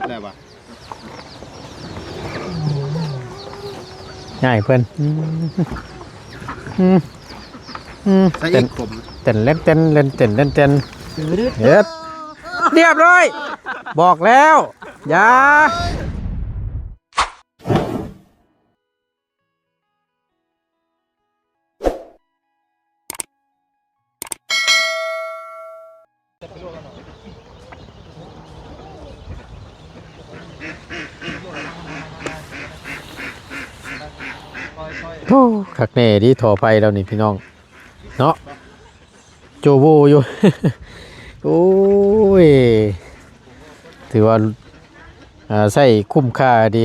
ແລ້ວວ່າ ງ່າຍເພິ່ນ ອືມ ອືມ ອືມ ໃສ່ອີກ ເຕັ້ນ ເຕັ້ນເຫຼັ້ນເຕັ້ນ ເຫຼັ້ນເຕັ້ນ ເຫຼັ້ນເຕັ້ນ ເຮັດ ຮຽບຮ້ອຍ ບອກແລ້ວ ຢ່າ. ໂອ້ ຄັກແນ່ເດ ທໍ່ໄຟລາວນີ້ພີ່ນ້ອງເນາະ ໂຈໂວຢູ່ ໂອ້ຍ ຖືວ່າ ອ່າ ໃຊ້ຄຸ້ມຄ່າເດ.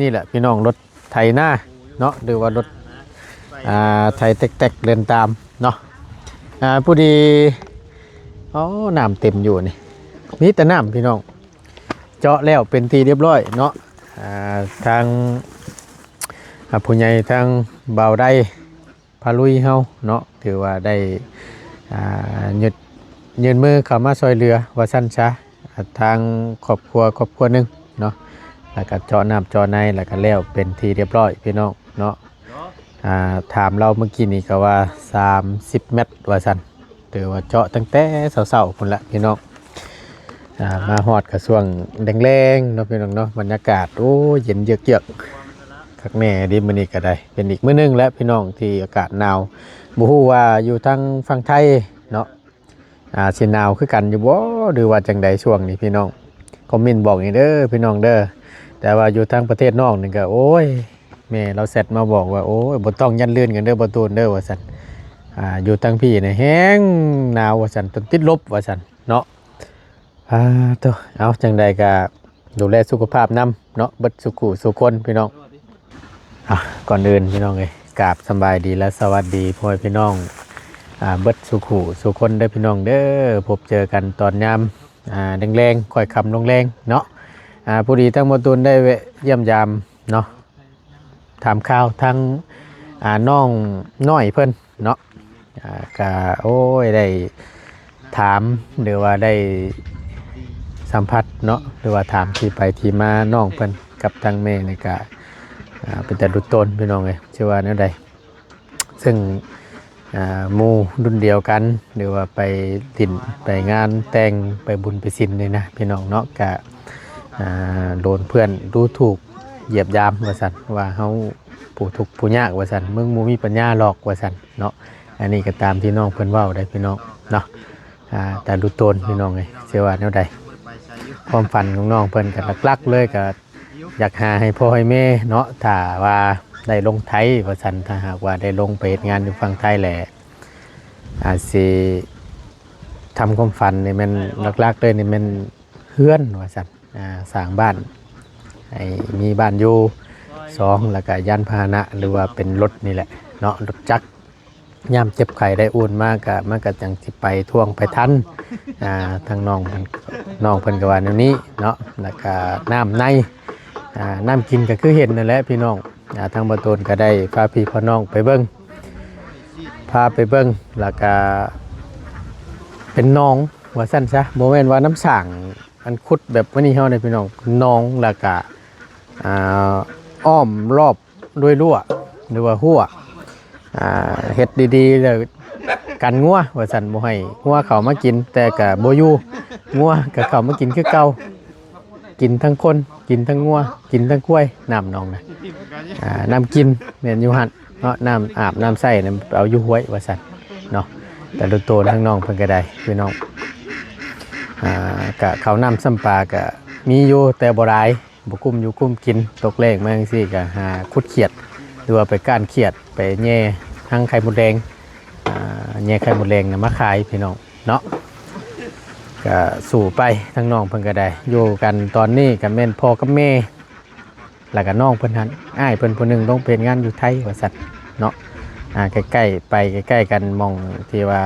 ນີ້ແຫຼະພີ່ນ້ອງ ລົດໄຖນາເນາະ ຫຼືວ່າລົດ ອ່າ ໄຖແຕັກໆ ເດີນຕາມເນາະ ອ່າ ຜູ້ດີ ອໍ ນ້ຳເຕັມຢູ່ນີ້ ມີແຕ່ນ້ຳພີ່ນ້ອງ ເຈາະແລ້ວເປັນທີ່ຮຽບຮ້ອຍເນາະ ອ່າ ທາງ ອ່າ ຜູ້ໃຫຍ່ທາງບ່າວໃດ ພາລຸຍເຮົາເນາະ ຖືວ່າໄດ້ ອ່າ ຍື່ນ ຍື່ນມືເຂົ້າມາຊ່ວຍເຫຼືອວ່າຊັ້ນຊະ ອ່າ ທາງຄອບຄົວ ຄອບຄົວໜຶ່ງເນາະ ແລ້ວກະເຈາະນ້ຳເຈາະໃນ ແລ້ວກະແລ້ວເປັນທີ່ຮຽບຮ້ອຍພີ່ນ້ອງເນາະ ອ່າ ຖາມລາວມື້ກີ້ນີ້ກະວ່າສາມສິບແມັດວ່າຊັ້ນ ຖືວ່າເຈາະຕັ້ງແຕ່ເຊົ້າໆ ພຸ້ນລະພີ່ນ້ອງ ອ່າ ມາຮອດກະຊ່ວງແລງໆ ເນາະພີ່ນ້ອງເນາະ ບັນຍາກາດ ໂອ້ຍ ເຢັນເຍືອກໆ ຄັກແນ່ເດ ມື້ນີ້ກະໄດ້ ເປັນອີກມື້ໜຶ່ງແຫຼະພີ່ນ້ອງ ທີ່ອາກາດໜາວ ບໍ່ຮູ້ວ່າຢູ່ທາງຝັ່ງໄທເນາະ ອ່າ ຊິໜາວຄືກັນຢູ່ບໍ່ ຫຼືວ່າຈັ່ງໃດຊ່ວງນີ້ພີ່ນ້ອງ ຄອມເມັນບອກແດ່ເດີພີ່ນ້ອງເດີ ແຕ່ວ່າຢູ່ທາງປະເທດນອກນີ້ກະ ໂອ້ຍ ແມ່ລາວແຊັດມາບອກວ່າ ໂອ້ຍ ບໍ່ຕ້ອງຢ້ານລື່ນກັນເດີ ບໍ່ຕູນເດີ ວ່າຊັ້ນ ອ່າ ຢູ່ທາງພີ້ນະແຮງໜາວວ່າຊັ້ນ ຈົນຕິດລົບວ່າຊັ້ນເນາະ. ອ່າ ໂທ້ ເອົາ ຈັ່ງໃດກະດູແລສຸຂະພາບນຳເນາະ ເບິດສູ່ຄູ່ສູ່ຄົນພີ່ນ້ອງ. ອ່າ ກ່ອນອື່ນພີ່ນ້ອງເອີຍ ກາບສະບາຍດີ ແລະ ສະຫວັດດີພໍ່ແມ່ພີ່ນ້ອງ ອ່າ ເບິດສູ່ຄູ່ສູ່ຄົນເດີພີ່ນ້ອງເດີ ພົບເຈີກັນຕອນຍາມ ອ່າ ແລງໆ ຄ່ອຍຄ່ຳລົງແລງເນາະ. ອ່າ ພໍດີທາງບໍ່ຕູນໄດ້ແວະຢ້ຽມຢາມເນາະ ຖາມຂ່າວທາງ ອ່າ ນ້ອງນ້ອຍເພິ່ນເນາະ ອ່າ ກະ ໂອ້ຍ ໄດ້ຖາມ ຫຼືວ່າໄດ້ສຳຜັດເນາະ ຫຼືວ່າຖາມທີ່ໄປທີ່ມານ້ອງເພິ່ນກັບທາງແມ່ນີ້ກະ ອ່າ ເປັນຕາລຸດໂຕນພີ່ນ້ອງເອີຍ ຊິວ່າແນວໃດ ເຊິ່ງ ອ່າ ໝູ່ລຸ້ນດຽວກັນ ຫຼືວ່າໄປຫຼິ້ນໄປງານແຕ່ງໄປບຸນໄປສິນນີ້ນະພີ່ນ້ອງເນາະ ກະ ອ່າ ໂດນເພື່ອນດູຖູກຢຽບຢາມວ່າຊັ້ນ ວ່າເຮົາຜູ້ທຸກຜູ້ຍາກວ່າຊັ້ນ ມຶງບໍ່ມີປັນຍາຫຼອກວ່າຊັ້ນເນາະ. ອັນນີ້ກະຕາມທີ່ນ້ອງເພິ່ນເວົ້າໄດ໋ພີ່ນ້ອງເນາະ ອ່າ ຕາລຸດໂຕນພີ່ນ້ອງເອີຍ ຊິວ່າແນວໃດ ຄວາມຝັນຂອງນ້ອງເພິ່ນກະຫຼັກໆເລີຍກະ ຢາກຫາໃຫ້ພໍ່ໃຫ້ແມ່ເນາະ ຖ້າວ່າໄດ້ລົງໄທວ່າຊັ້ນ ຖ້າຫາກວ່າໄດ້ລົງໄປເຮັດງານຢູ່ຝັ່ງໄທແຫຼະ ອາດຊິທຳຄວາມຝັນນີ້ແມ່ນຫຼັກໆເລີຍນີ້ແມ່ນເຮືອນວ່າຊັ້ນ ອ່າ ສ້າງບ້ານໃຫ້ມີບ້ານຢູ່ ສອງ ແລ້ວກະຍານພາຫະນະ ຫຼືວ່າເປັນລົດນີ້ແຫຼະເນາະ ລົດຈັກ ຍາມເຈັບໄຂ້ໄດ້ອຸ່ນມາກະ ມັນກະຈັ່ງຊິໄປທ່ວງໄປທັນ ອ່າ ທາງນ້ອງເພິ່ນ ນ້ອງເພິ່ນກະວ່າແນວນີ້ເນາະ ແລ້ວກະນ້ຳໃນ ອ່າ ນ້ຳກິນກະຄືເຫັນນັ້ນແຫຼະພີ່ນ້ອງ ອ່າ ທາງບໍ່ຕູນກະໄດ້ພາພີ່ພານ້ອງໄປເບິ່ງ ພາໄປເບິ່ງ ແລ້ວກະເປັນໜອງວ່າຊັ້ນຊະ ບໍ່ແມ່ນວ່ານ້ຳສ້າງ ອັນຂຸດແບບມື້ນີ້ເຮົາເດ້ພີ່ນ້ອງ ໜອງ ແລ້ວກະ ອ່າ ອ້ອມລອບ ດ້ວຍລົວ ຫຼືວ່າຮົ້ວ ອ່າ ເຮັດດີໆ ແລ້ວກັນງົວວ່າຊັ້ນ ບໍ່ໃຫ້ງົວເຂົ້າມາກິນ ແຕ່ກະບໍ່ຢູ່ ງົວກະເຂົ້າມາກິນຄືເກົ່າ ກິນທັງຄົນ ກິນທັງງົວ ກິນທັງຄວາຍ ນ້ຳໜອງນະ ອ່າ ນ້ຳກິນແມ່ນຢູ່ຫັ້ນເນາະ ນ້ຳອາບນ້ຳໃຊ້ນະ ເອົາຢູ່ຫ້ວຍວ່າຊັ້ນເນາະ ແຕ່ລະໂຕທາງນ້ອງເພິ່ນກະໄດ້ພີ່ນ້ອງ ອ່າ ກະເຂົ້ານ້ຳຊຳປາກະມີຢູ່ ແຕ່ບໍ່ຫຼາຍ ບໍ່ກຸ້ມຢູ່ກຸ້ມກິນ ຕົກແລ້ງມາຈັ່ງຊີ້ກະຫາຂຸດຂຽດ ຫຼືວ່າໄປກ້ານຂຽດ ໄປແຍ່ຮັງໄຂ່ມົດແດງ ອ່າ ແຍ່ໄຂ່ມົດແດງນະມາຂາຍພີ່ນ້ອງເນາະ ກະສູ້ໄປ ທາງນ້ອງເພິ່ນກະໄດ້ ຢູ່ກັນຕອນນີ້ກະແມ່ນພໍ່ກັບແມ່ ແລ້ວກະນ້ອງເພິ່ນຫັ້ນ ອ້າຍເພິ່ນຜູ້ໜຶ່ງລົງໄປເຮັດງານຢູ່ໄທວ່າຊັ້ນເນາະ ອ່າ ໃກ້ໆ ໄປໃກ້ໆກັນ ໝ່ອງທີ່ວ່າ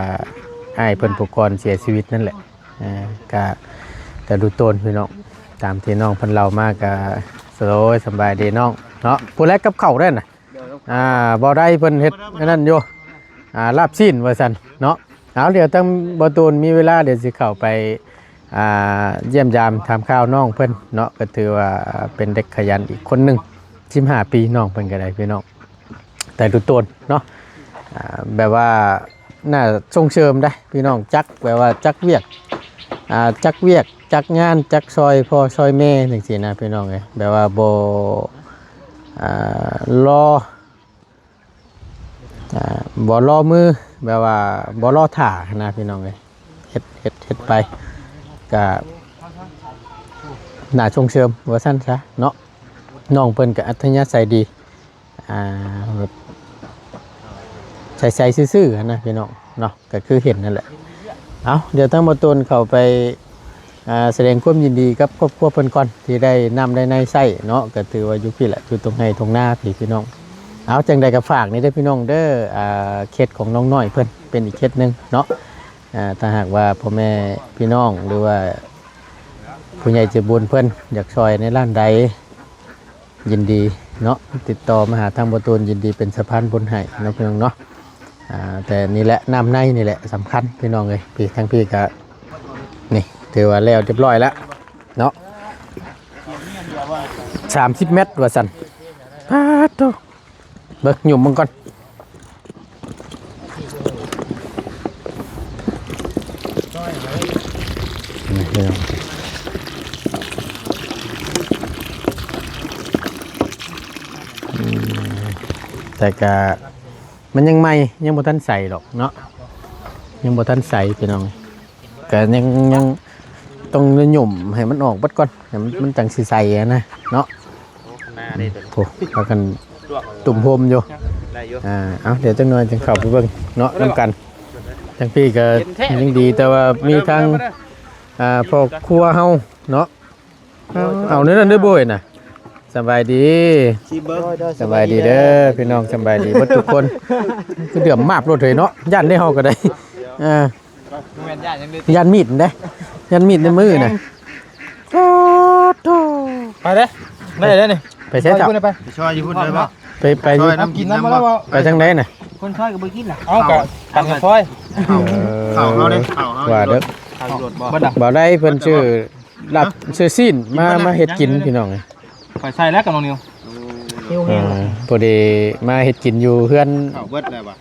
ອ້າຍເພິ່ນຜູ້ກ່ອນເສຍຊີວິດນັ້ນແຫຼະ. ເອີ ກະ ກະດູໂຕນພີ່ນ້ອງ ຕາມທີ່ນ້ອງເພິ່ນເລົ່າມາກະ ໂອ້ຍ ສະບາຍດີນ້ອງເນາະ ຜູ້ແລກກັບເຂົ້າເດ້ນະ ອ່າ ບໍ່ໄດ້ເພິ່ນເຮັດອັນນັ້ນຢູ່ ອ່າ ລາບຊີ້ນວ່າຊັ້ນເນາະ ເອົາ ດຽວທາງບໍ່ຕູນມີເວລາ ດຽວຊິເຂົ້າໄປ ອ່າ ຢ້ຽມຢາມຖາມຂ່າວນ້ອງເພິ່ນເນາະ ກໍຖືວ່າເປັນເດັກຂະຫຍັນອີກຄົນໜຶ່ງ ສິບຫ້າປີ ນ້ອງເພິ່ນກໍໄດ້ພີ່ນ້ອງ ແຕ່ລຸໂຕນເນາະ ອ່າ ແບບວ່າໜ້າສົ່ງເສີມໄດ໋ພີ່ນ້ອງ ຈັກແບບວ່າຈັກວຽກ ອ່າ ຈັກວຽກຈັກງານ ຈັກຊ່ອຍພໍ່ຊ່ອຍແມ່ຈັ່ງຊີ້ນະພີ່ນ້ອງເອີຍ ແບບວ່າບໍ່ ອ່າ ລໍ ອ່າ ບໍ່ລໍມື ແບບວ່າບໍ່ລໍຖ້ານະພີ່ນ້ອງເອີຍ ເຮັດ ເຮັດ ເຮັດໄປ ກະໜ້າສົ່ງເສີມວ່າຊັ້ນຊະເນາະ ນ້ອງເພິ່ນກະອັດທະຍາໄສດີ ອ່າ ແບບໃສໆຊື່ໆຫັ້ນນະພີ່ນ້ອງເນາະ ກໍຄືເຫັນນັ້ນແຫຼະ ເອົາ ດຽວທາງບ່າວໂຕນເຂົ້າໄປ ອ່າ ສະແດງຄວາມຍິນດີກັບຄອບຄົວເພິ່ນກ່ອນ ທີ່ໄດ້ນ້ຳໄດ້ໃນໃຊ້ເນາະ ກໍຖືວ່າຢູ່ພີ້ແຫຼະ ຢູ່ຕົງໄຮ່ຕົງນາພີ້ພີ່ນ້ອງ ເອົາ ຈັ່ງໃດກໍຝາກນີ້ເດີພີ່ນ້ອງເດີ ອ່າ ເຂດຂອງນ້ອງນ້ອຍເພິ່ນເປັນອີກເຂດໜຶ່ງເນາະ ອ່າ ຖ້າຫາກວ່າພໍ່ແມ່ພີ່ນ້ອງ ຫຼືວ່າຜູ້ໃຫຍ່ໃຈບຸນເພິ່ນຢາກຊ່ອຍໃນດ້ານໃດ ຍິນດີເນາະ ຕິດຕໍ່ມາຫາທາງບ່າວໂຕນ ຍິນດີເປັນສະພານບຸນໃຫ້ເນາະພີ່ນ້ອງເນາະ ອ່າ ແຕ່ນີ້ແຫຼະ ນ້ຳໃນນີ້ແຫຼະສຳຄັນພີ່ນ້ອງເອີຍ ພີ້ ທາງພີ້ກະ ນີ້ ຖືວ່າແລ້ວຮຽບຮ້ອຍແລ້ວເນາະ ສາມສິບແມັດວ່າຊັ້ນ ປາດໂທ້ ເບິ່ງ ຫຍຸ່ມເບິ່ງກ່ອນ ນີ້ພີ່ນ້ອງ ອືມ ແຕ່ກະ ມັນຍັງໃໝ່ ຍັງບໍ່ທັນໃສດອກເນາະ ຍັງບໍ່ທັນໃສພີ່ນ້ອງ ກະຍັງ ຍັງຕ້ອງຫຍຸ້ມໃຫ້ມັນອອກເບິດກ່ອນ ໃຫ້ມັນ ມັນຈັ່ງຊິໃສຫັ້ນນະເນາະ ໂອ້ ພາກັນຕຸ້ມໂຮມຢູ່ ໄດ້ຢູ່ ອ່າ ເອົາ ດຽວຈັກໜ່ອຍຈຶ່ງເຂົ້າໄປເບິ່ງເນາະ ນຳກັນ ທາງພີ້ກະຍັງດີ ແຕ່ວ່າມີທາງ ອ່າ ພໍ່ຄົວເຮົາເນາະ ເອົາ ເອົາແນວນັ້ນເດີໂບຍນະ ສະບາຍດີ ຊີເບິ່ງ ສະບາຍດີເດີພີ່ນ້ອງ ສະບາຍດີເບິດທຸກຄົນ ຄືເດືອມມາບໂລດເຮີຍເນາະ ຢ້ານເດ້ເຮົາກໍໄດ້ ອ່າ ຢ້ານມີດເດ້ ຢ້ານມີດໃນມືນະ ໂອ້ໂທ້ ໄປເດ້ ໄດ້ເດ້ນີ້ ໄປໃສເຈົ້າ ໄປຊ່ອຍຢູ່ພຸ້ນເດີບໍ່ ໄປ ໄປຢູ່ ກິນນຳບໍ່ ໄປທາງໃດນະ ຄົນຊ່ອຍກໍບໍ່ກິນລະ ເອົາ ກໍປັນກັນຊ່ອຍ ເອີ ເຂົ້າເຮົາເດ້ ເຂົ້າເຮົາ ວ່າເດີ ເຂົ້າຢູ່ລົດບໍ່ ເບິດລະ ບໍ່ໄດ້ ເພິ່ນຊື້ ລາບຊື້ຊີ້ນມາ ມາເຮັດກິນພີ່ນ້ອງ ຂ້ອຍໃສ່ແລ້ວກັບນ້ອງນິວ ຫິວແຮງ ອ່າ ພໍດີມາເຮັດກິນຢູ່ເຮືອນ ເຂົ້າເບິດແລ້ວບໍ່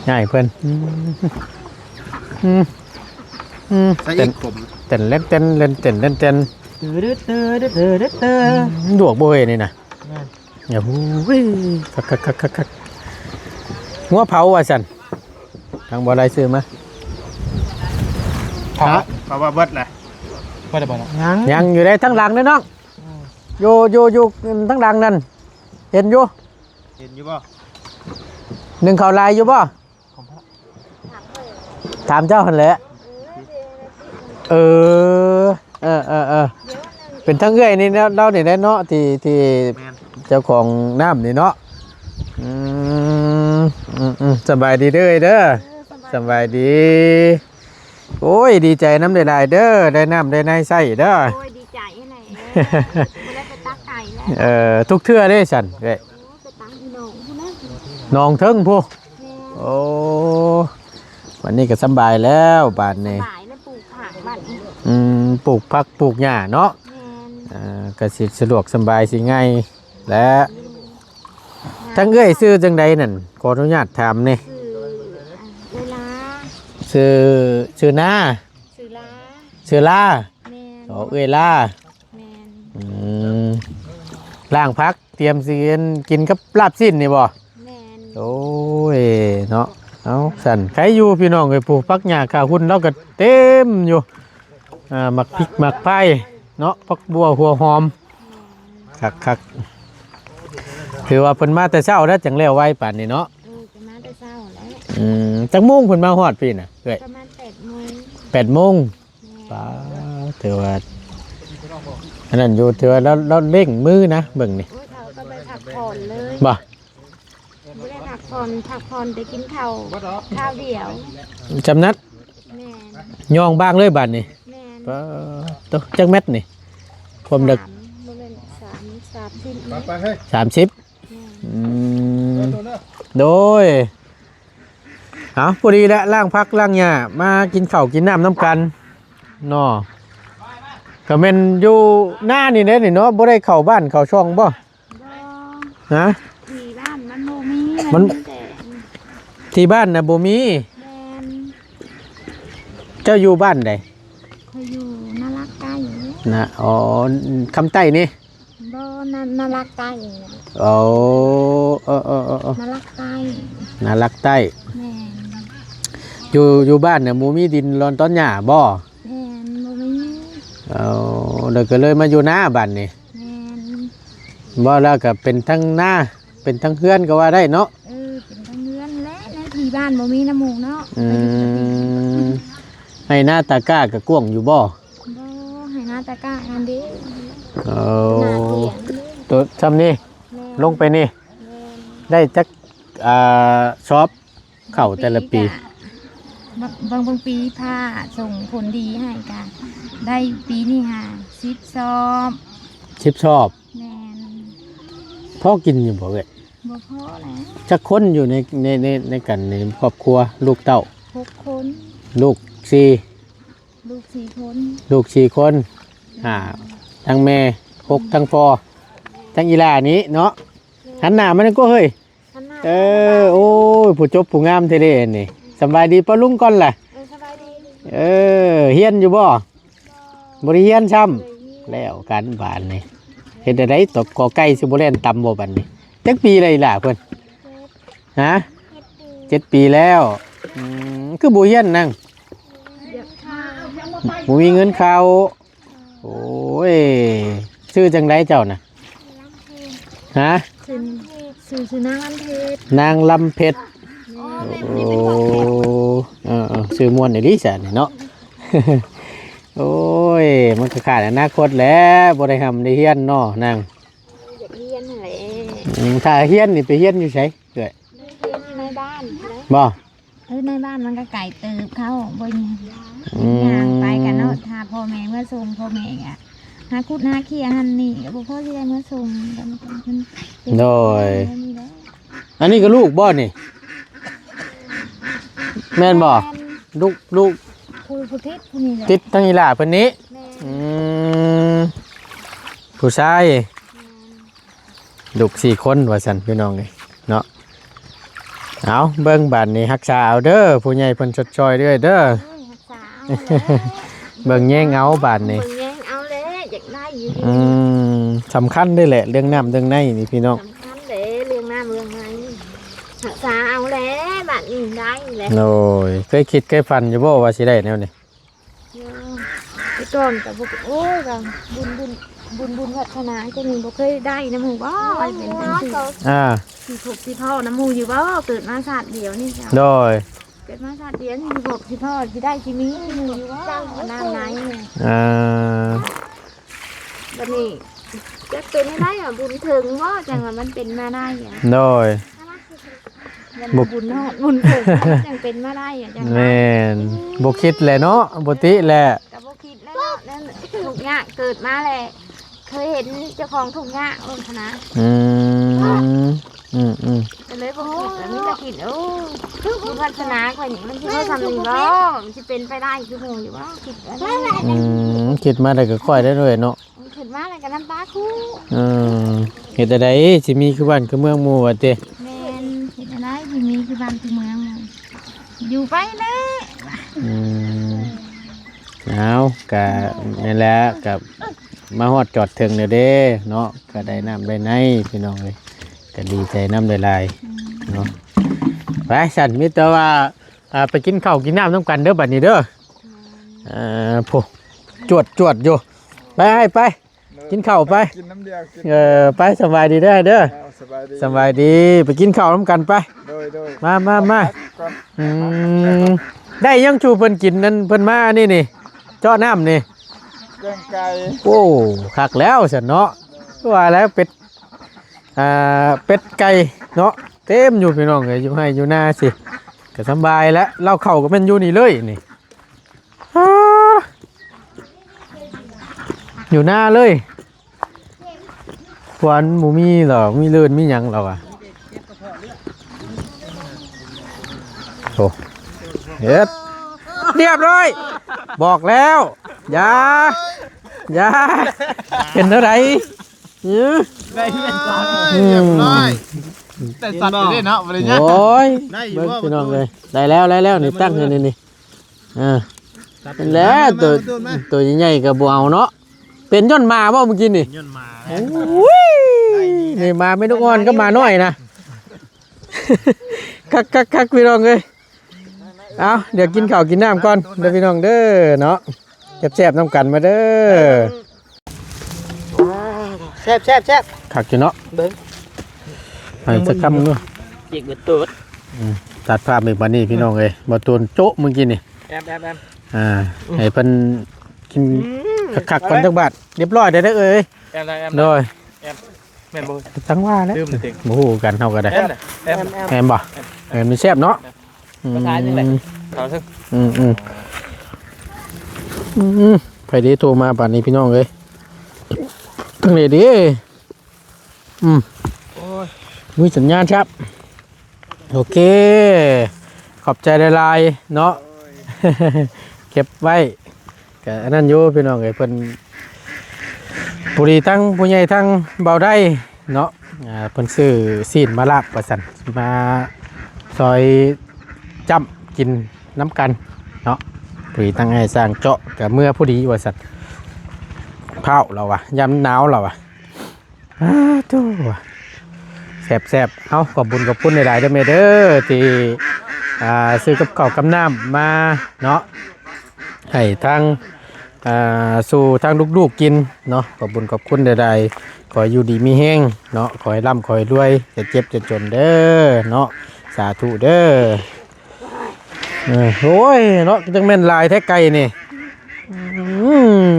ໃຫຍ່ເພິ່ນ ອືມ ອືມ ອືມ ໃສ່ອີກ ເຕັ້ນ ເຕັ້ນເຕັ້ນເຕັ້ນ ເຕັ້ນເຕັ້ນເຕັ້ນ ດວກບໍ່ເອີຍນີ້ນະ ແມ່ນ ໂອ້ຍ ຄັກໆໆໆໆ ງົວເຜົາວ່າຊັ້ນ ທາງບໍ່ໄດ້ຊື້ມາ ເຜົາ ເຂົາວ່າເບິດແຫຼະ ບໍ່ໄດ້ບໍ່ ຍັງ ຍັງຢູ່ໃນທາງຫຼັງເດ້ນ້ອງ ອືມ ຢູ່ ຢູ່ ຢູ່ທາງຫຼັງນັ້ນ ເຫັນຢູ່ ເຫັນຢູ່ບໍ່ ໜຶ້ງເຂົ້າຫຼາຍຢູ່ບໍ່ ຖາມເຈົ້າຫັ້ນແຫຼະ ເອີ ເອີ ເອີ ເອີ ເປັນທາງເອື້ອຍນີ້ເນາະ ລາວນີ້ແຫຼະເນາະ ທີ່ ທີ່ ແມ່ນ ເຈົ້າຂອງນ້ຳນີ້ເນາະ ອືມ ອືມ ອືມ ສະບາຍດີເດີເອື້ອຍເດີ ເອີ ສະບາຍດີ ສະບາຍດີ ໂອ້ຍ ດີໃຈນຳຫຼາຍໆເດີ ໄດ້ນ້ຳໄດ້ໃນໃຊ້ເດີ ໂອ້ຍ ດີໃຈແຫຼະ ບໍ່ໄດ້ໄປຕັກໄກ່ແລ້ວ ເອີ ທຸກເທື່ອເດ້ຊັ້ນເອື້ອຍ ໂອ້ຍ ໄປຕັກຢູ່ໜອງພຸ້ນນະ ໜອງເທິງພຸ້ນ ແມ່ນ ໂອ້ ບັດນີ້ກໍສະບາຍແລ້ວບາດນີ້ ສະບາຍແລ້ວ ປູກຜັກບັດນີ້ ອືມ ປູກຜັກປູກຫຍ້າເນາະ ແມ່ນ ອ່າ ກໍຊິສະດວກສະບາຍ ຊິງ່າຍແຫຼະ ອືມ ທາງເອື້ອຍຊື່ຈັ່ງໃດນັ້ນ ຂໍອະນຸຍາດຖາມແດ່ ຊື່ ອ່າ ເອື້ອຍລາ ຊື່ ຊື່ນາ ຊື່ລາ ຊື່ລາ ແມ່ນ ອໍ ເອື້ອຍລາ ແມ່ນ ອືມ ລ້າງຜັກ ຕຽມຊິກິນກັບລາບຊີ້ນນີ້ບໍ່? ແມ່ນ ໂອ້ຍ ເນາະ ເອົາ ຊັ້ນໄຄຢູ່ພີ່ນ້ອງເອີຍ ຜູ້ຜັກຫຍ້າຂາຫຸ່ນລາວກໍເຕັມຢູ່ ອ່າ ໝາກພິກໝາກໄຜ່ເນາະ ຜັກບົ່ວຫົວຫອມ ແມ່ນ ຄັກໆ ຖືວ່າເພິ່ນມາແຕ່ເຊົ້າແລ້ວ ຈັ່ງແລ້ວໄວປານນີ້ເນາະ ເອີ ເພິ່ນມາແຕ່ເຊົ້າແລ້ວ ອືມ ຈັກໂມງເພິ່ນມາຮອດພີ້ນະເອື້ອຍ? ປະມານແປດໂມງ ແປດໂມງ ແມ່ນ ປາ ຖືວ່າ ອັນນັ້ນຢູ່ ຖືວ່າລາວ ລາວເລັ່ງມືນະ ເບິ່ງນີ້ ໂອ້ຍ ເຂົາກໍໄປພັກຜ່ອນເລີຍ ບໍ່? ບໍ່ໄດ້ພັກຜ່ອນ ພັກຜ່ອນແຕ່ກິນເຂົ້າຄາວດຽວ ຈຳນັດ ແມ່ນ ຍ່ອງບາງເລີຍບາດນີ້ ແມ່ນ ປາ ໂຕ ຈັກແມັດນີ້ ຄວາມເລິກ? ສາມ ບໍ່ແມ່ນ ສາມ ສາມສິບ ສາມສິບ ແມ່ນ ອືມ ໂດຍ ເອົາ ພໍດີແຫຼະ ລ້າງຜັກລ້າງຫຍ້າ ມາກິນເຂົ້າກິນນ້ຳນຳກັນເນາະ. ກໍແມ່ນຢູ່ນານີ້ແຫຼະນີ້ເນາະ ບໍ່ໄດ້ເຂົ້າບ້ານເຂົ້າຊ່ອງບໍ່? ບໍ່ ຮະ? ທີ່ບ້ານມັນບໍ່ມີ ມັນ ມັນມີແຕ່ ທີ່ບ້ານນະບໍ່ມີ. ແມ່ນ. ເຈົ້າຢູ່ບ້ານໃດ? ຂ້ອຍຢູ່ນາລັກໃຕ້. ນະ ອໍ ຄຳໃຕ້ນີ້? ບໍ່ ນາ ນາລັກໃຕ້. ໂອ້ ເອີໆໆໆ ນາລັກໃຕ້. ນາລັກໃຕ້. ແມ່ນ. ຢູ່ ຢູ່ບ້ານນະບໍ່ມີດິນລອນຕອນຫຍ້າບໍ່? ແມ່ນ ບໍ່ມີ. ເອົາ ແລ້ວກໍເລີຍມາຢູ່ນາບາດນີ້. ແມ່ນ. ບໍ່ ແລ້ວກໍເປັນທັງນາ ເປັນທັງເຮືອນກໍວ່າໄດ້ເນາະ. ເອີ ເປັນທັງເຮືອນແຫຼະ ໃນທີ່ບ້ານບໍ່ມີນຳໝູ່ເນາະ. ອືມ ໄຮ່ນາຕາກ້າກໍກວ້າງຢູ່ບໍ່? ບໍ່ ໄຮ່ນາຕາກ້າອັນເດ້. ໂອ້ ນາເກຍງເດ້ ໂຕຊ່ຳນີ້. ແມ່ນ. ລົງໄປນີ້. ແມ່ນ. ໄດ້ຈັກ ອ່າ ຊອບເຂົ້າແຕ່ລະປີ? ບາງ ບາງ ບາງປີຟ້າສົ່ງຜົນດີໃຫ້ກະໄດ້ ປີນີ້ຫາ ສິບຊອບ. ສິບຊອບ. ແມ່ນ. ພໍກິນຢູ່ບໍ່ເອື້ອຍ? ບໍ່ພໍແຫຼະ. ຈັກຄົນຢູ່ໃນ ໃນ ໃນ ໃນກັນໃນຄອບຄົວ ລູກເຕົ້າ? ຫົກຄົນ. ລູກສີ່ ລູກສີ່ຄົນ. ລູກສີ່ຄົນ. ອືມ ຫ້າ ທັງແມ່ ຫົກ ອືມ ທັງພໍ່ ທັງອີ່ຫຼ້ານີ້ເນາະ. ແມ່ນ. ຫັນໜ້າມານີ້ກໍເຮີ້ຍ. ເອີ ໂອ້ຍ ຜູ້ຈົບຜູ້ງາມແທ້ເດ້ນີ້. ສຳບາຍດີປ້າລຸງກ່ອນລະ. ເອີ ສະບາຍດີ. ເອີ ຮຽນຢູ່ບໍ່? ບໍ່ໄດ້ຮຽນຊ້ຳ. ແລ້ວກັນບາດນີ້ ເຮັດແນວໃດ ຕົກ ກໍໄກ່ຊິບໍ່ແລ່ນຕຳບໍ່ບາດນີ້? ຈັກປີແລ້ວອີ່ຫຼ້າເພິ່ນ? ຮະ? ເຈັດປີແລ້ວ. ອືມ ຄືບໍ່ຮຽນນາງ? ບໍ່ມີເງິນເຂົ້າ. ໂອ້ຍ ຊື່ຈັ່ງໃດເຈົ້ານະ? ຮະ? ຊື່ ຊື່ ຊື່ນາງລຳເພັດ. ນາງລຳເພັດ. ແມ່ນ. ໂອ້ ເອີໆ ຊື່ມ່ວນອີ່ຫຼີຊັ້ນເນາະ. ໂອ້ຍ ມັນກໍຂາດອະນາຄົດແຫຼະ ບໍ່ໄດ້ຮ່ຳໄດ້ຮຽນເນາະນາງ. ຢາກຮຽນຫັ້ນແຫຼະ. ອືມ ຖ້າຮຽນນີ້ໄປຮຽນຢູ່ໃສເອື້ອຍ? ຮຽນຢູ່ໃນບ້ານແຫຼະ. ບໍ່? ເອີ ໃນບ້ານມັນກໍໄກເຕີບ ເຂົາບໍ່ ອືມ ຍ່າງໄປກັນເນາະ. ຖ້າພໍ່ແມ່ເມືອສົ່ງ ພໍ່ແມ່ອະຫາຂຸດຫາເຄຍຫັ້ນນີ້ ກໍບໍ່ພໍຊິໄດ້ເມືອສົ່ງ. ໂດຍ. ອັນນີ້ກໍລູກບໍ່ນີ້? ແມ່ນບໍ່? ແມ່ນ. ລູກ ລູກ ຜູ້ ຜູ້ຕິດຜູ້ນີ້ແຫຼະ ຕິດທັງອີ່ຫຼ້າເພິ່ນນີ້. ແມ່ນ. ອືມ ຜູ້ຊາຍ. ແມ່ນ. ລູກສີ່ຄົນວ່າຊັ້ນ ພີ່ນ້ອງເອີຍເນາະ. ເອົາ ເບິ່ງບາດນີ້ ຮັກສາເອົາເດີ ຜູ້ໃຫຍ່ເພິ່ນຊົດຊ່ອຍເລື້ອຍເດີ. ໂອ້ຍ ຮັກສາເອົາແຫຼະ ເບິ່ງແຍງເອົາບາດນີ້ ເບິ່ງແຍງເອົາແຫຼະ ຢາກໄດ້ຢູ່. ອືມ ສຳຄັນເດ້ແຫຼະ ເລື່ອງນ້ຳເລື່ອງໃນນີ້ ພີ່ນ້ອງ. ສຳຄັນເດ້ ເລື່ອງນ້ຳເລື່ອງໃນ ຮັກສາເອົາແຫຼະ ບາດນີ້ໄດ້ແຫຼະ. ໂດຍ. ເຄີຍຄິດເຄີຍຝັນຢູ່ບໍ່ວ່າຊິໄດ້ແນວນີ້? ແຕ່ກ່ອນກໍບໍ່ ໂອ້ຍ ກໍບຸນ ບຸນ ບຸນ ບຸນວາດສະໜາ ຈັ່ງນີ້ບໍ່ເຄີຍໄດ້ນຳໝູ່ບໍ່? ເປັນຈັ່ງຊີ້ ອ່າ ຊິພົບຊິພໍ້ນຳໝູ່ຢູ່ບໍ່? ເກີດມາຊາດດຽວນີ້. ໂດຍ. ເກີດມາຊາດດຽວນີ້ ຊິພົບຊິພໍ້ ຊິໄດ້ຊິມີນຳໝູ່ຢູ່ບໍ່? ນ້ຳໃນ. ອ່າ ບັດນີ້ ຈັກເປັນແນວໃດອະ ບຸນເຖິງບໍ່ ຈັ່ງວ່າມັນເປັນມາໄດ້ອະ. ໂດຍ. ມັນບຸນຮອດບຸນເຖິງຈັ່ງເປັນມາໄດ້ອະ. ຈັ່ງວ່າ ແມ່ນ ບໍ່ຄິດແຫຼະເນາະ ບໍ່ຕິແຫຼະ ກໍບໍ່ຄິດແຫຼະເນາະ. ນັ້ນທຸກຍາກເກີດມາແຫຼະ ເຄີຍເຫັນເຈົ້າຂອງທຸກຍາກເບິ່ງຫັ້ນນະ. ອືມ ອືມໆ ກໍເລີຍບໍ່ຄິດ ແລ້ວມີແຕ່ຄິດ ໂອ້ ບຸນວາດສະໜາຂ້ອຍນີ້ ມັນຊິພໍຊ່ຳນີ້ບໍ່? ມັນຊິເປັນໄປໄດ້ຄືໝູ່ຢູ່ບໍ່? ຄິດແນວນັ້ນ. ອືມ ຄິດມາແລ້ວກໍຄ່ອຍໄດ້ດ້ວຍເນາະ. ຂຶ້ນມາແລ້ວກໍນ້ຳຕາຄູ່. ເອີ ເຮັດແນວໃດຊິມີຄືບ້ານຄືເມືອງໝູ່ວ່າຕິ? ແມ່ນ ເຮັດແນວໃດຊິມີຄືບ້ານຄືເມືອງ ຢູ່ໄປແລ້ວ. ອືມ ເອົາ ກະນີ້ແຫຼະ ກະມາຮອດຈອດເຖິງແລ້ວເດ້ເນາະ ກະໄດ້ນ້ຳໄດ້ໃນ ພີ່ນ້ອງເອີຍ ກະດີໃຈນຳຫຼາຍໆ ອືມ ເນາະ. ໄປຊັ້ນ ມີແຕ່ວ່າ ອ່າ ໄປກິນເຂົ້າກິນນ້ຳນຳກັນເດີ ບັດນີ້ເດີ. ເອີ ໂພ ຈວດໆຢູ່ ໄປ ໄປ ໂດຍ ກິນເຂົ້າໄປ ກິນນ້ຳດຽວ ກິນ ເອີ ໄປ ສະບາຍດີເດີ ເດີ ເອົາ ສະບາຍດີ ສະບາຍດີ ໄປກິນເຂົ້ານຳກັນໄປ. ໂດຍໆ ມາ ມາ ມາ ໄປກ່ອນ. ອືມ ໄດ້ຫຍັງສູ່ເພິ່ນກິນ ນັ້ນເພິ່ນມາອັນນີ້ນີ້ ເຈາະນ້ຳນີ້ ແກງໄກ່. ໂອ້ ຄັກແລ້ວຊັ້ນເນາະ ວ່າແລ້ວ ເປັດ ອ່າ ເປັດໄກ່ເນາະ ເຕັມຢູ່ພີ່ນ້ອງເອີຍ ຢູ່ໄຮ່ຢູ່ນາຊິ ກໍສະບາຍແຫຼະ. ເລົ້າເຂົ້າກໍແມ່ນຢູ່ນີ້ເລີຍນີ້ ອາ ຢູ່ນາເລີຍ ຄວານບໍ່ມີດອກ ມີເລີນມີຫຍັງແລ້ວອະ. ໂອ້ ເຮັດ ຮຽບຮ້ອຍ ບອກແລ້ວ ຢ່າ ຢ່າ ເປັນເທົ່າໃດ? ເອີ ໄດ້ເປັນຕອນ ອືມ ຮຽບຮ້ອຍ ແຕ່ສັດຢູ່ເດ້ເນາະ ບໍ່ໄດ້ຍາກ ໂອ້ຍ ໄດ້ຢູ່ ເບິ່ງ ບໍ່ ພີ່ນ້ອງເອີຍ ໄດ້ແລ້ວ ໄດ້ແລ້ວ ນີ້ ຕັ້ງຢູ່ນີ້ ນີ້ ເອີ ນັ້ນແຫຼະ ມາ ໂຕ ມາ ໂຕໃຫຍ່ໆກໍບໍ່ເອົາເນາະ ເປັນຍ້ອນໝາບໍ່ມື້ກີ້ນີ້? ຍ້ອນໝາ ໂອ້ຍ ນີ້ໝາແມ່ລູກອ່ອນກັບໝານ້ອຍນະ ຄັກໆໆ ພີ່ນ້ອງເອີຍ ເອົາ ດຽວກິນເຂົ້າກິນນ້ຳກ່ອນເດີພີ່ນ້ອງເດີເນາະ ແຊບໆນຳກັນມາເດີ ແຊບໆໆ ຄັກຢູ່ເນາະ ເບິ່ງ ໃຫ້ສັກຄຳເນາະ ຈິກເບິດໂຕດ ອືມ ຕັດພາບໃຫ້ບາດນີ້ພີ່ນ້ອງເອີຍ ບໍ່ໂຕນໂຈະມື້ກີ້ນີ້ ແອມໆໆ ອ່າ ໃຫ້ເພິ່ນກິນ ອືມ ຄັກໆກ່ອນຈັກບາດ ຮຽບຮ້ອຍແລ້ວເດີເອີຍ ແອມໆໆ ໂດຍ ແອມ ແມ່ນບໍ່? ຈັ່ງວ່າແຫຼະ ລືມແລ້ວຕິ ບໍ່ຮູ້ກັນເຮົາກໍໄດ້ ແອມ ແອມ ແອມບໍ່? ແອມ ເອີ ມັນແຊບເນາະ ອືມ ພາສາຫຍັງແຫຼະ ສາວເຊິ່ງ ອືມໆ ອືມ ໃຜເດ້ໂທມາປານນີ້ພີ່ນ້ອງເອີຍ ທາງນີ້ເດ້ ອືມ ໂອ້ຍ ມີສັນຍານຄັບ ໂອເຄ ຂອບໃຈຫຼາຍໆເນາະ ເກັບໄວ້ ກະອັນນັ້ນຢູ່ພີ່ນ້ອງເອີຍ ເພິ່ນ ພໍດີທັງຜູ້ໃຫຍ່ທັງເບົາໄດ້ເນາະ ອ່າ ເພິ່ນຊື້ຊີ້ນມາລາບວ່າຊັ້ນ ມາຊອຍຈ້ຳກິນນຳກັນເນາະ ພໍດີທັງອ້າຍຊ່າງເຈາະກະເມືອພໍດີວ່າຊັ້ນ ພ້າວລາວວ່າ ຢ້ານໜາວລາວວ່າ ອາ ໂທ້ ແຊບໆ ເອົາ ຂອບບຸນຂອບຄຸນຫຼາຍໆເດີແມ່ເດີ ທີ່ ອ່າ ຊື້ກັບເຂົ້າກັບນ້ຳມາເນາະ ໃຫ້ທາງ ອ່າ ສູ່ທາງລູກໆກິນເນາະ ຂອບບຸນຂອບຄຸນຫຼາຍໆ ຂໍໃຫ້ຢູ່ດີມີແຮງເນາະ ຂໍໃຫ້ລ່ຳ ຂໍໃຫ້ລວຍ ຢ່າເຈັບຢ່າຈົນເດີເນາະ ສາທຸເດີ. ເອີ ໂອ້ຍເນາະ ຈັ່ງແມ່ນຫຼາຍແທ້ໄກ່ນີ້ ອືມ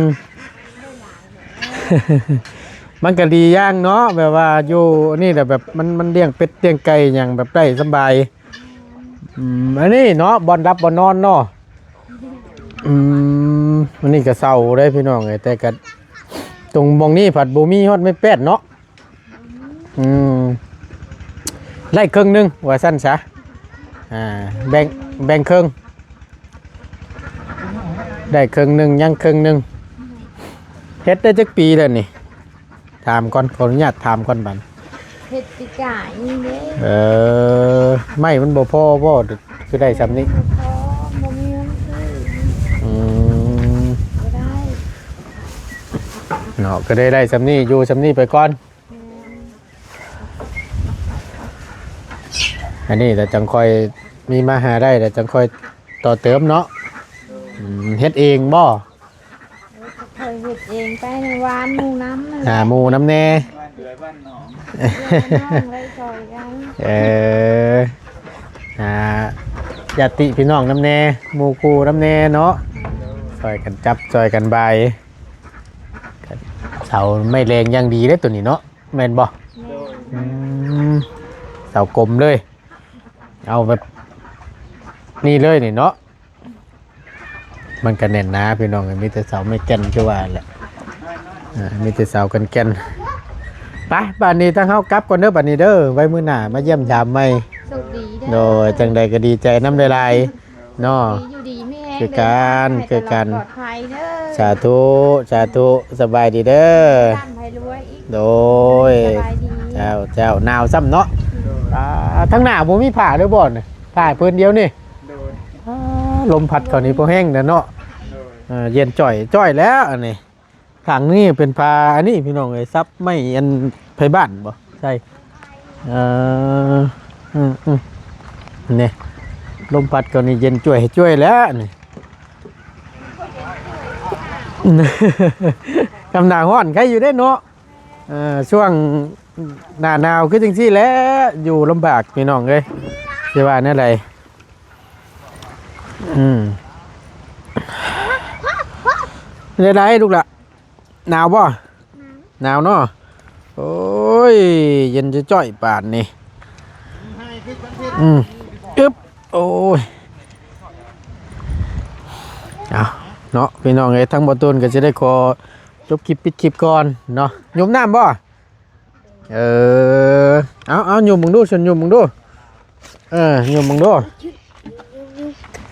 ມັນກະດີຢ່າງເນາະ ແບບວ່າຢູ່ນີ້ແຫຼະ ແບບມັນ ມັນລ້ຽງເປັດລ້ຽງໄກ່ຫຍັງແບບໄດ້ສະບາຍ ອືມ ອັນນີ້ເນາະ ບ່ອນຫຼັບບ່ອນນອນເນາະ ອືມ ອັນນີ້ກະເຊົາເດ້ພີ່ນ້ອງເອີຍ ແຕ່ກະຕົງບ່ອນນີ້ພັດບໍ່ມີຮອດໄມ້ແປ້ນເນາະ. ອືມ ໄດ້ເຄິ່ງໜຶ່ງວ່າຊັ້ນຊະ ອ່າ ແບ່ງ ແບ່ງເຄິ່ງ ໄດ້ເຄິ່ງໜຶ່ງ ຍັງເຄິ່ງໜຶ່ງ ເຮັດໄດ້ຈັກປີແລ້ວນີ້? ຖາມກ່ອນ ຂໍອະນຸຍາດຖາມກ່ອນບັດ ເຮັດປີກາຍນີ້ເດ້ ເອີ ໄມ້ມັນບໍ່ພໍບໍ່ ຄືໄດ້ຊ່ຳນີ້ ບໍ່ພໍ ບໍ່ມີເງິນຊື້ ອືມ ບໍ່ໄດ້ເນາະ ກໍໄດ້ ໄດ້ຊ່ຳນີ້ ຢູ່ຊ່ຳນີ້ໄປກ່ອນ ແມ່ນ ອັນນີ້ລະຈັ່ງຄ່ອຍມີມາຫາໄດ້ລະຈັ່ງຄ່ອຍຕໍ່ເຕີມເນາະ ອືມ ເຮັດເອງບໍ່? ເອີ ຂ້ອຍເຮັດເອງໄປນະ ຫວ່ານໝູ່ນຳ ຫາໝູ່ນຳແດ່ ເດືອນນ້ອງໄດ້ຊ່ອຍກັນ ເອີ ຫາຍາດຕິພີ່ນ້ອງນຳແດ່ ໝູ່ຄູ່ນຳແດ່ເນາະ ຊ່ອຍກັນຈັບ ຊ່ອຍກັນບາຍ ເສົາໄມ້ແລງຢ່າງດີເດ້ໂຕນີ້ເນາະ ແມ່ນບໍ່? ແມ່ນ ອືມ ເສົາກົມເລີຍ ເອົາແບບນີ້ເລີຍນີ້ເນາະ ມັນກະແໜ້ນໜາພີ່ນ້ອງ ມີແຕ່ເສົາໄມ້ແກ່ນຄືວ່າແຫຼະ ອ່າ ມີແຕ່ເສົາກັນແກ່ນ ໄປ ບາດນີ້ທາງເຮົາກັບກ່ອນເດີ ບາດນີ້ເດີ ໄວ້ມື້ໜ້າມາຢ້ຽມຢາມໃໝ່ ໂຊກດີເດີ ໂດຍ ຈັ່ງໃດກໍດີໃຈນຳຫຼາຍໆ ເນາະ ຢູ່ດີມີແຮງ ຄືກັນ ເດີ ເດີນທາງໃຫ້ຕະຫຼອດ ຄືກັນ ປອດໄພເດີ ສາທຸ ສາທຸ ສະບາຍດີເດີ ໃຫ້ຮ່ຳໃຫ້ລວຍອີກ ໂດຍ ສະບາຍດີ ເຈົ້າ ເຈົ້າ ໜາວຊ້ຳເນາະ ອືມ ອ່າ ທາງໜ້າບໍ່ມີຜ້າເດີບໍ່ນີ້ ຜ້າຜືນດຽວນີ້ ໂດຍ ອ່າ ລົມພັດເຂົ້ານີ້ພໍແຮງແລ້ວເນາະ ໂດຍ ເອີ ເຢັນຈ່ອຍໆແລ້ວອັນນີ້ ຂ້າງນີ້ເປັນຜ້າອັນນີ້ພີ່ນ້ອງເອີຍ ສັບໄມ້ອັນໄພບ້ານບໍ່ ໃສ່ ເອີ ອືມໆ ນີ້ ລົມພັດເຂົ້ານີ້ເຢັນຈ້ວຍໆແລ້ວນີ້ ຍາມໜ້າຮ້ອນໄຄຢູ່ເດ້ເນາະ ເອີ ຊ່ວງໜ້າໜາວຄືຈັ່ງຊີ້ແຫຼະ ຢູ່ລຳບາກພີ່ນ້ອງເອີຍ ຊິວ່າແນວໃດ ອືມ ແນວໃດລູກຫຼ້າ? ໜາວບໍ່? ໜາວເນາະ ໂອ້ຍ ເຢັນຈ້ອຍໆປານນີ້ ອືມ ອຶບ ໂອ້ຍ ເອົາເນາະ ພີ່ນ້ອງເອີຍ ທາງບໍ່ຕູນກໍຊິໄດ້ຂໍຈົບຄລິບ ປິດຄລິບກ່ອນເນາະ ຫຍຸມນ້ຳບໍ່? ເອີ ເອົາ ເອົາ ຫຍຸມເບິ່ງດູ ຊົນຫຍຸມເບິ່ງດູ ເອີ ຫຍຸມເບິ່ງດູ ອືມ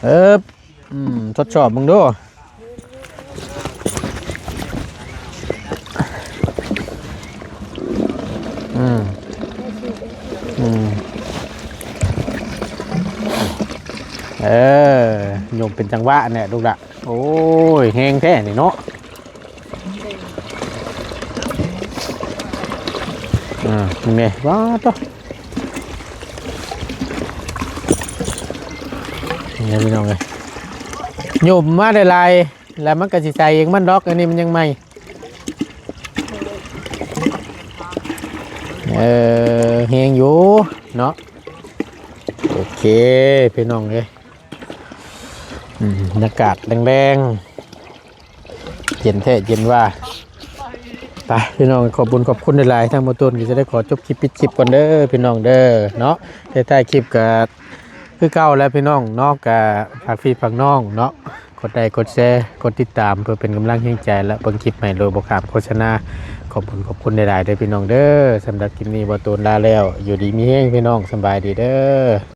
ເອີບ ອືມ ທົດສອບເບິ່ງດູ. ອືມ ອືມ ເອີ ຍົມເປັນຈັງຫວະແຫຼະລູກຫຼະ. ໂອ້ຍ ແຮງແທ້ນີ້ເນາະ. ອ່າ ນີ້ແມ່ ວ້າວ ໂຕ ນີ້ພີ່ນ້ອງເອີຍ ຍົມມາໄດ້ຫຼາຍ ແລ້ວມັນກໍຊິໃສເອງມັນດອກ. ອັນນີ້ມັນຍັງໃໝ່ ເອີ ແຮງຢູ່ເນາະ. ໂອເຄ ພີ່ນ້ອງເອີຍ ອືມ ບັນຍາກາດແລງໆ ເຢັນແທ້ເຢັນວ່າ. ໄປພີ່ນ້ອງ ຂອບບຸນຂອບຄຸນຫຼາຍໆ ທາງບໍ່ຕົ້ນກໍຈະໄດ້ຂໍຈົບຄລິບປິດຄລິບກ່ອນເດີພີ່ນ້ອງເດີເນາະ. ທ້າຍໆຄລິບກໍຄືເກົ່າແຫຼະພີ່ນ້ອງເນາະ ກໍຝາກພີ່ຝາກນ້ອງເນາະ ກົດໄລກົດແຊ ກົດຕິດຕາມ ເພື່ອເປັນກຳລັງແຮງໃຈ ແລະ ເບິ່ງຄລິບໃໝ່ໂດຍບໍ່ຂ້າມໂຄສະນາ. ຂອບບຸນຂອບຄຸນຫຼາຍໆເດີພີ່ນ້ອງເດີ. ສຳລັບຄລິບນີ້ບໍ່ຕົ້ນລາແລ້ວ ຢູ່ດີມີແຮງພີ່ນ້ອງ ສະບາຍດີເດີ.